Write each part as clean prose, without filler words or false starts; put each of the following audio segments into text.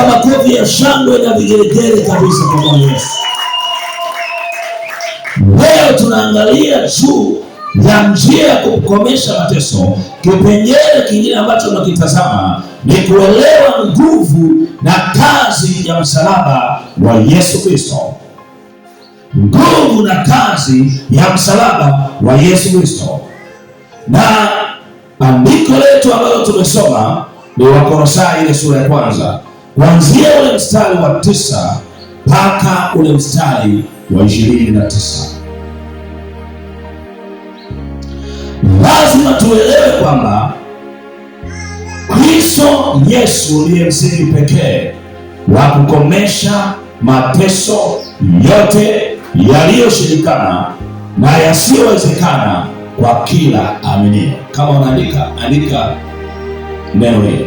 Weka makofi ya shangwe na vigelegele kabisa kwa Bwana Yesu. Leo tunaangalia juu ya njia ya kukomesha mateso. Kipengele kingine ambacho tunakitazama ni kuelewa nguvu na kazi ya msalaba wa Yesu Kristo. Nguvu na kazi ya msalaba wa Yesu Kristo. Na andiko letu ambalo tumesoma ni Wakolosai ile sura ya kwanza, kuanzia ule mstari wa 9 mpaka ule mstari wa 29. Lazima tuelewe kwamba Kristo Yesu ndiye msingi pekee wa kukomesha mateso yote yaliyoshindikana na yasiyowezekana kwa kila aminio. Kama unaandika, andika neno hili.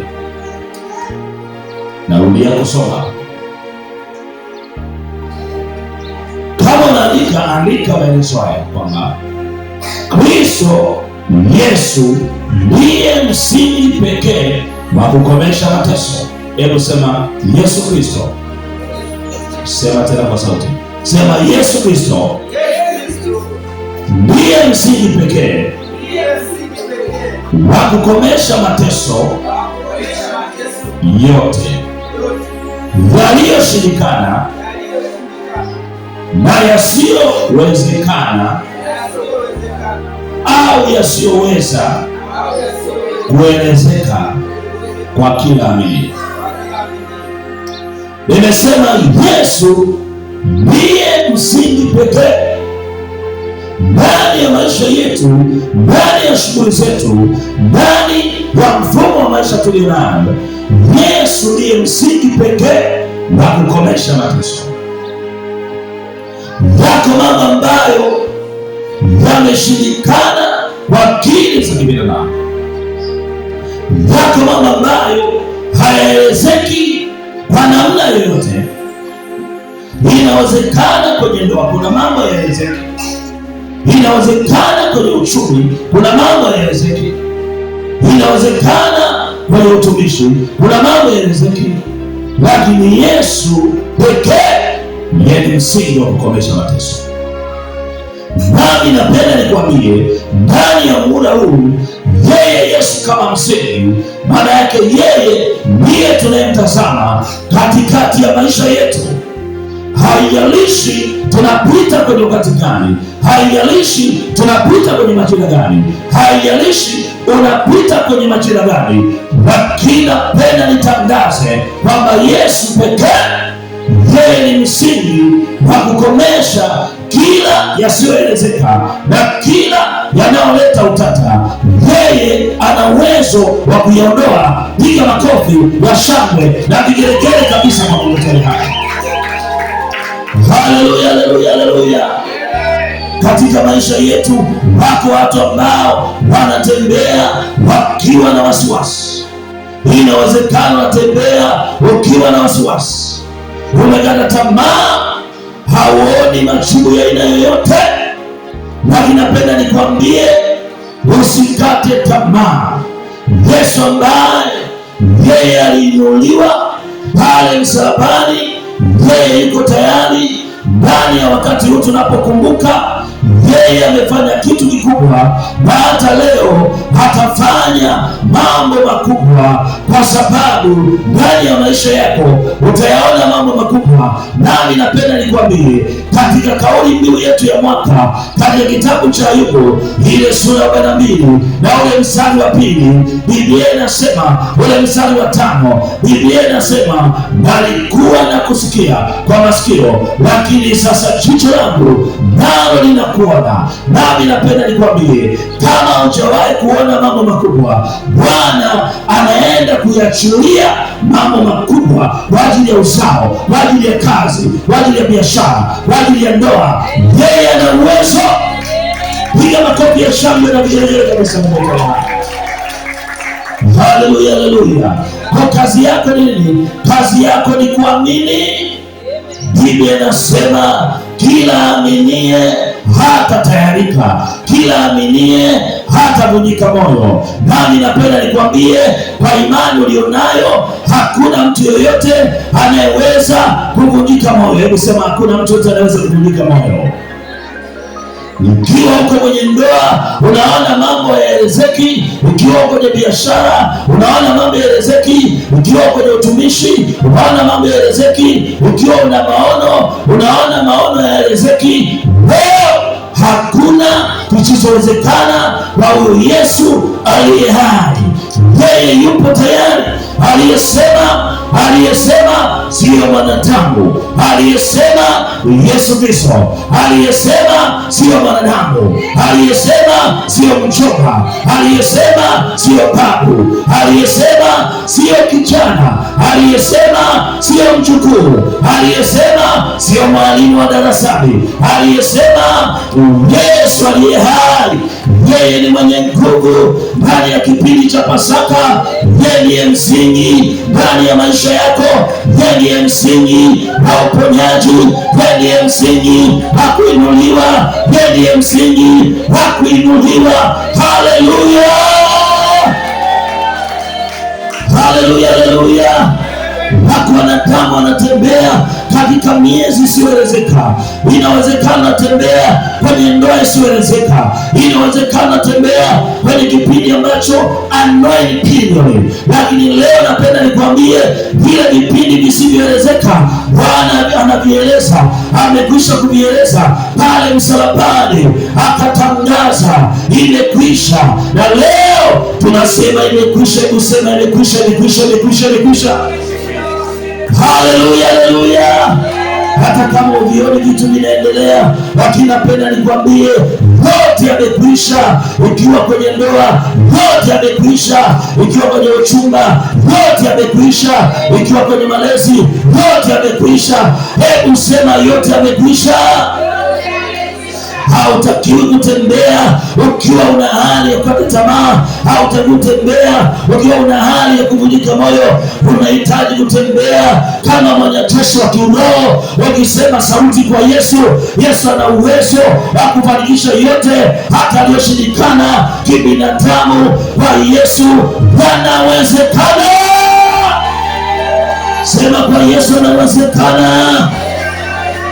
Narudia kusoma. Kama unaandika, andika maelezo haya kwamba Kristo Yesu ndiye msingi pekee wa kukomesha mateso. Hebu sema Yesu Kristo. Sema tena kwa sauti. Sema Yesu Kristo ndiye msingi pekee wa kukomesha mateso yote yaliyoshindikana na yasiyowezekana au yasiyoweza kuelezeka kwa kila amini. Nimesema Yesu ndiye msingi pekee ndani ya maisha yetu, ndani ya shughuli zetu, ndani ya mfumo wa maisha tulionayo. Yesu ndiye msingi pekee wa kukomesha mateso. Yako mambo ambayo yameshindikana kwa akili za kibinadamu. Yako mambo ambayo hayaelezeki kwa namna yoyote. Inawezekana kwenye ndoa kuna mambo hayaelezeki. Inawezekana kwenye uchumi kuna mambo hayaelezeki. Inawezekana kwenye utumishi kuna mambo hayaelezeki. Lakini Yesu pekee ndiye msingi wa kukomesha mateso. Nami napenda nikwambie, ndani ya muda huu, yeye Yesu kama msingi, maana yake yeye ndiye tunayemtazama katikati ya maisha yetu. Haijalishi tunapita kwenye wakati gani, haijalishi tunapita kwenye majira gani, haijalishi unapita kwenye majira gani, lakini napenda nitangaze kwamba Yesu pekee yeye ni msingi wa kukomesha kila yasiyoelezeka na kila yanayoleta utata. Yeye ana uwezo wa kuyaondoa. Piga makofi ya shangwe na vigelegele kabisa kwa Mungu haya. Haleluya, haleluya, haleluya. Katika maisha yetu wako watu ambao wanatembea wakiwa na wasiwasi. Inawezekana unatembea ukiwa na wasiwasi, umekata tamaa, hauoni majibu ya aina yoyote. Lakini napenda nikwambie, usikate tamaa. Yesu ambaye yeye aliinuliwa pale msalabani, yeye yuko tayari ndani ya wakati huu tunapokumbuka yeye amefanya kitu kikubwa, na hata leo atafanya mambo makubwa, kwa sababu ndani ya maisha yako utayaona mambo makubwa. Nami napenda nikwambie, katika kauli mbiu yetu ya mwaka, katika kitabu cha Ayubu ile sura ya 42 na ule mstari wa 2, Biblia inasema, ule mstari wa 5, Biblia inasema, nalikuwa na kusikia kwa masikio, lakini sasa jicho langu nalo linakuona. Nami napenda nikwambie, kama hujawahi kuona mambo makubwa, Bwana anaenda kuyachilia mambo makubwa kwa ajili ya uzao, kwa ajili ya kazi, kwa ajili ya biashara, kwa ajili ya ndoa. Yeye ana uwezo. Piga makofi ya shangwe na vigelegele kabisa. Haleluya, haleluya. Kwa kazi yako ni nini? Kazi yako ni kuamini. Biblia inasema kila aminie hata tayarika, kila aminie hata vunjika moyo. Nami napenda nikwambie, kwa imani ulionayo Hakuna mtu yoyote anayeweza kuvunjika moyo. Hebu sema, hakuna mtu yoyote anayeweza kuvunjika moyo. Ukiwa uko kwenye ndoa unaona mambo hayaelezeki, ukiwa kwenye biashara unaona mambo hayaelezeki, ukiwa kwenye utumishi unaona mambo hayaelezeki, ukiwa una maono unaona maono hayaelezeki, leo hakuna kisichowezekana kwa huyu Yesu aliye hai. Yeye yupo tayari, aliyesema, aliyesema siyo mwanadamu, aliyesema Yesu Kristo, aliyesema siyo mwanadamu, aliyesema siyo mchoka, aliyesema siyo babu, aliyesema siyo kijana, aliyesema siyo mjukuu, aliyesema siyo mwalimu wa darasani, aliyesema Yesu aliye hai. Yeye ni mwenye nguvu ndani ya kipindi cha Pasaka. Yeye ndiye msingi ndani ya maisha yako. Yeye ndiye msingi wa uponyaji. Yeye ndiye msingi wa kuinuliwa. Yeye ndiye msingi wa kuinuliwa. Haleluya, haleluya, haleluya. Wako wanadamu wanatembea katika miezi isiyoelezeka. Inawezekana natembea kwenye ndoa isiyoelezeka, inawezekana natembea kwenye kipindi ambacho anointing period, lakini leo napenda nikwambie vile vipindi visivyoelezeka Bwana anavieleza, amekwisha kuvieleza pale msalabani, akatangaza imekwisha, na leo tunasema imekwisha. Hebu sema imekwisha, imekwisha, imekwisha, imekwisha. Haleluya, haleluya. Hata kama uvioni vitu vinaendelea, lakini napenda nikwambie yote yamekwisha. Ukiwa kwenye ndoa, yote yamekwisha. Ukiwa kwenye uchumba, yote yamekwisha. Ukiwa kwenye malezi, yote yamekwisha. Hebu sema yote yamekwisha. Hautakiwi kutembea ukiwa una hali ya kukata tamaa. Hautakiwi kutembea ukiwa una hali ya kuvunjika moyo. Unahitaji kutembea kama mwanajeshi wa kiroho, wakisema sauti kwa Yesu. Yesu ana uwezo wa kufanikisha yote, hata aliyoshindikana kibinadamu, kwa Yesu yanawezekana. Sema kwa Yesu anawezekana.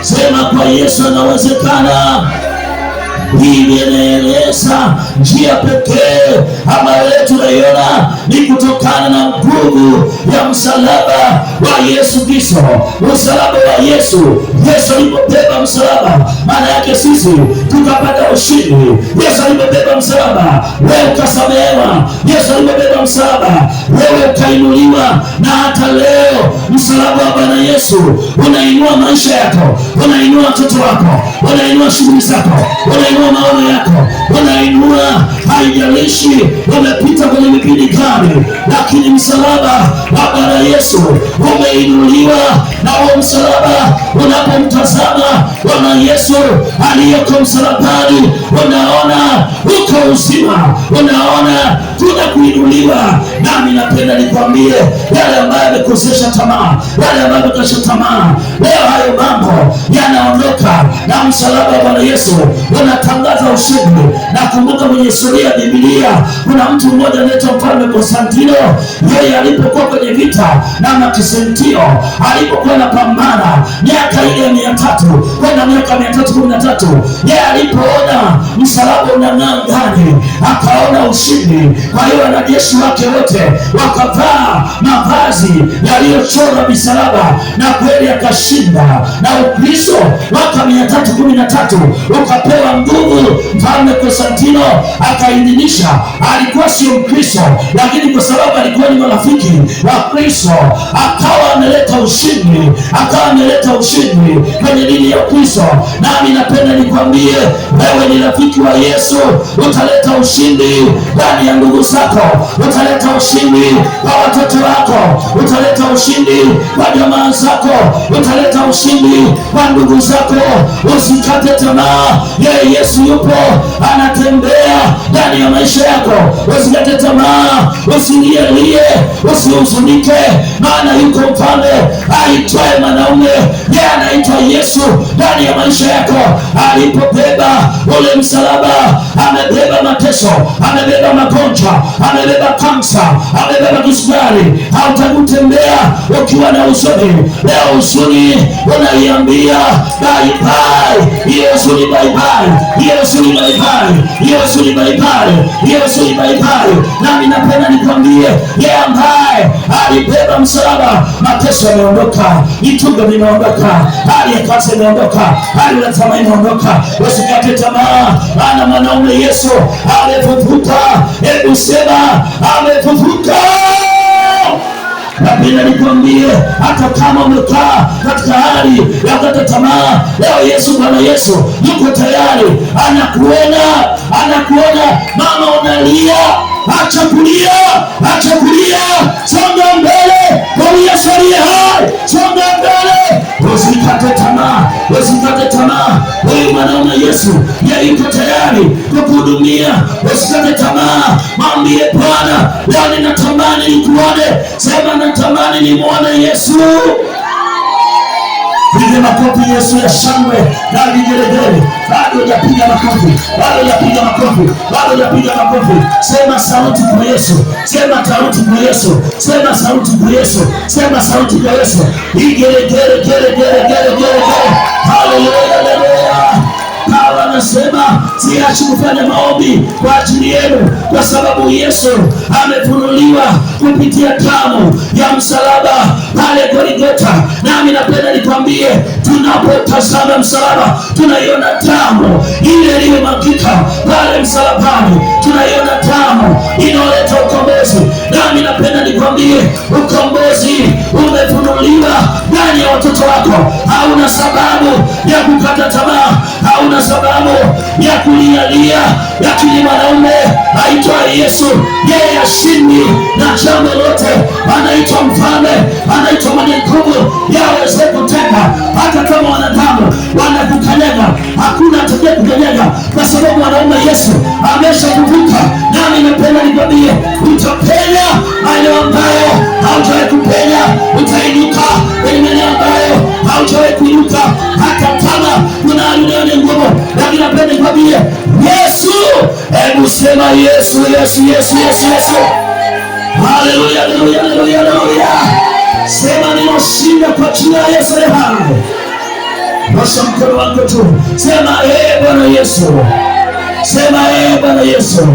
Sema kwa Yesu anawezekana. Biblia inaeleza njia pekee ambayo leo tunaiona ni kutokana na nguvu ya msalaba wa Yesu Kristo. Msalaba wa Yesu. Yesu alipobeba msalaba, maana yake sisi tukapata ushindi. Yesu alipobeba msalaba, wewe ukasamehewa. Yesu alipobeba msalaba, wewe ukainuliwa. Na hata leo msalaba wa Bwana Yesu unainua maisha yako, unainua watoto wako, unainua shughuli zako, unainua maono yako, unainua. Haijalishi umepita kwenye vipindi gani, lakini msalaba wa Bwana Yesu umeinuliwa. Na huo msalaba unapomtazama Bwana Yesu aliyeko msalabani, unaona uko uzima, unaona kuna kuinuliwa. Nami napenda nikwambie yale ambayo yamekosesha tamaa, yale ambayo yamekosesha tamaa, leo hayo mambo yanaondoka, na msalaba wa Bwana Yesu unatangaza ushindi. Nakumbuka kwenye historia ya Biblia kuna mtu mmoja anaitwa Mfalme Konstantino. Yeye alipokuwa kwenye vita na Makisentio, alipokuwa anapambana miaka ile 300 kwenda miaka 313, yeye alipoona msalaba unang'aa angani, akaona ushindi. Kwa hiyo wanajeshi wake wote wakavaa mavazi yaliyochorwa misalaba, na kweli akashinda. Na Ukristo mwaka 313 ukapewa nguvu. Mfalme Konstantino akaidhinisha. Alikuwa sio Mkristo, lakini kwa sababu alikuwa ni marafiki wa Kristo, akawa ameleta ushindi, akawa ameleta ushindi kwenye dini ya Kristo. Nami napenda nikwambie, wewe ni rafiki wa Yesu, utaleta ushindi ndani ya ndugu zako, utaleta ushindi kwa watoto wako, utaleta ushindi kwa jamaa zako, utaleta ushindi kwa ndugu zako. Usikate tamaa, yeye Yesu yupo anatembea ndani ya maisha yako. Usikate tamaa, usilielie, usihuzunike, maana yuko mfalme Aitwaye mwanaume, yeye anaitwa Yesu ndani ya maisha yako. Alipobeba ule msalaba, amebeba mateso, amebeba magonjwa, amebeba kansa, amebeba kisukari. Hautakutembea ukiwa na huzuni. Leo huzuni unaiambia bye bye, hiyo huzuni bye bye, hiyo huzuni bye bye, hiyo huzuni bye bye, hiyo huzuni bye bye. Nami napenda nikwambie, yeye ambaye alibeba msalaba, mateso yameondoka, vitungo vimeondoka, hali ya kansa imeondoka, hali ya tamaa imeondoka. Usikate tamaa, maana mwanaume Yesu amefufuka. Hebu sema amefufuka. Napenda nikwambie, hata kama umekaa katika hali ya kukata tamaa, leo Yesu, Bwana Yesu yuko tayari, anakuona, anakuona. Mama unalia, acha kulia, acha kulia, songa mbele kwa Yesu aliye hai, songa mbele, usikate tamaa, usikate tamaa. Huyu mwanaume Yesu yeye yuko tayari kukuhudumia, usikate tamaa. Mwambie Bwana, leo ninatamani nikuone. Sema natamani nimwone Yesu. Piga makofi Yesu ya shangwe na vigelegele. Bado hujapiga makofi, bado hujapiga makofi, bado hujapiga makofi. Sema sauti kwa Yesu, sema sauti kwa Yesu, sema sauti kwa Yesu, sema sauti kwa Yesu. Igelegele gele gele gele gele gele. Haleluya, haleluya. Paulo anasema siachi kufanya maombi kwa ajili yenu, kwa sababu Yesu amefunuliwa kupitia damu ya msalaba pale Golgotha. Nami napenda nikwambie, tunapotazama msalaba tunaiona damu ile iliyomwagika pale msalabani, tunaiona damu inayoleta ukombozi. Nami napenda nikwambie, ukombozi umefunuliwa ndani ya watoto wako. Hauna sababu ya kukata tamaa, hauna sababu ya kulialia, lakini mwanaume aitwaye Yesu, yeye ashindi na jambo lote, anaitwa mfalme, anaitwa mwenye nguvu, yaweze kutenda. Hata kama wanadamu wanakukanyaga, hakuna atakaye kukanyaga, kwa sababu mwanaume Yesu ameshakuvuka. Nami napenda nikwambie, utapenya maeneo ambayo haujawahi kupenya, utainuka kwenye maeneo ambayo haujawahi kuinuka, hata kama kuna hali unayo ngumu, lakini napenda nikwambie Yesu. Hebu sema Yesu, Yesu, Yesu, Yesu, Yesu. Haleluya, haleluya, haleluya, haleluya. Sema ninashinda kwa jina la Yesu aliye hai. Nyosha mkono wako tu, sema ee Bwana Yesu, sema ee Bwana Yesu.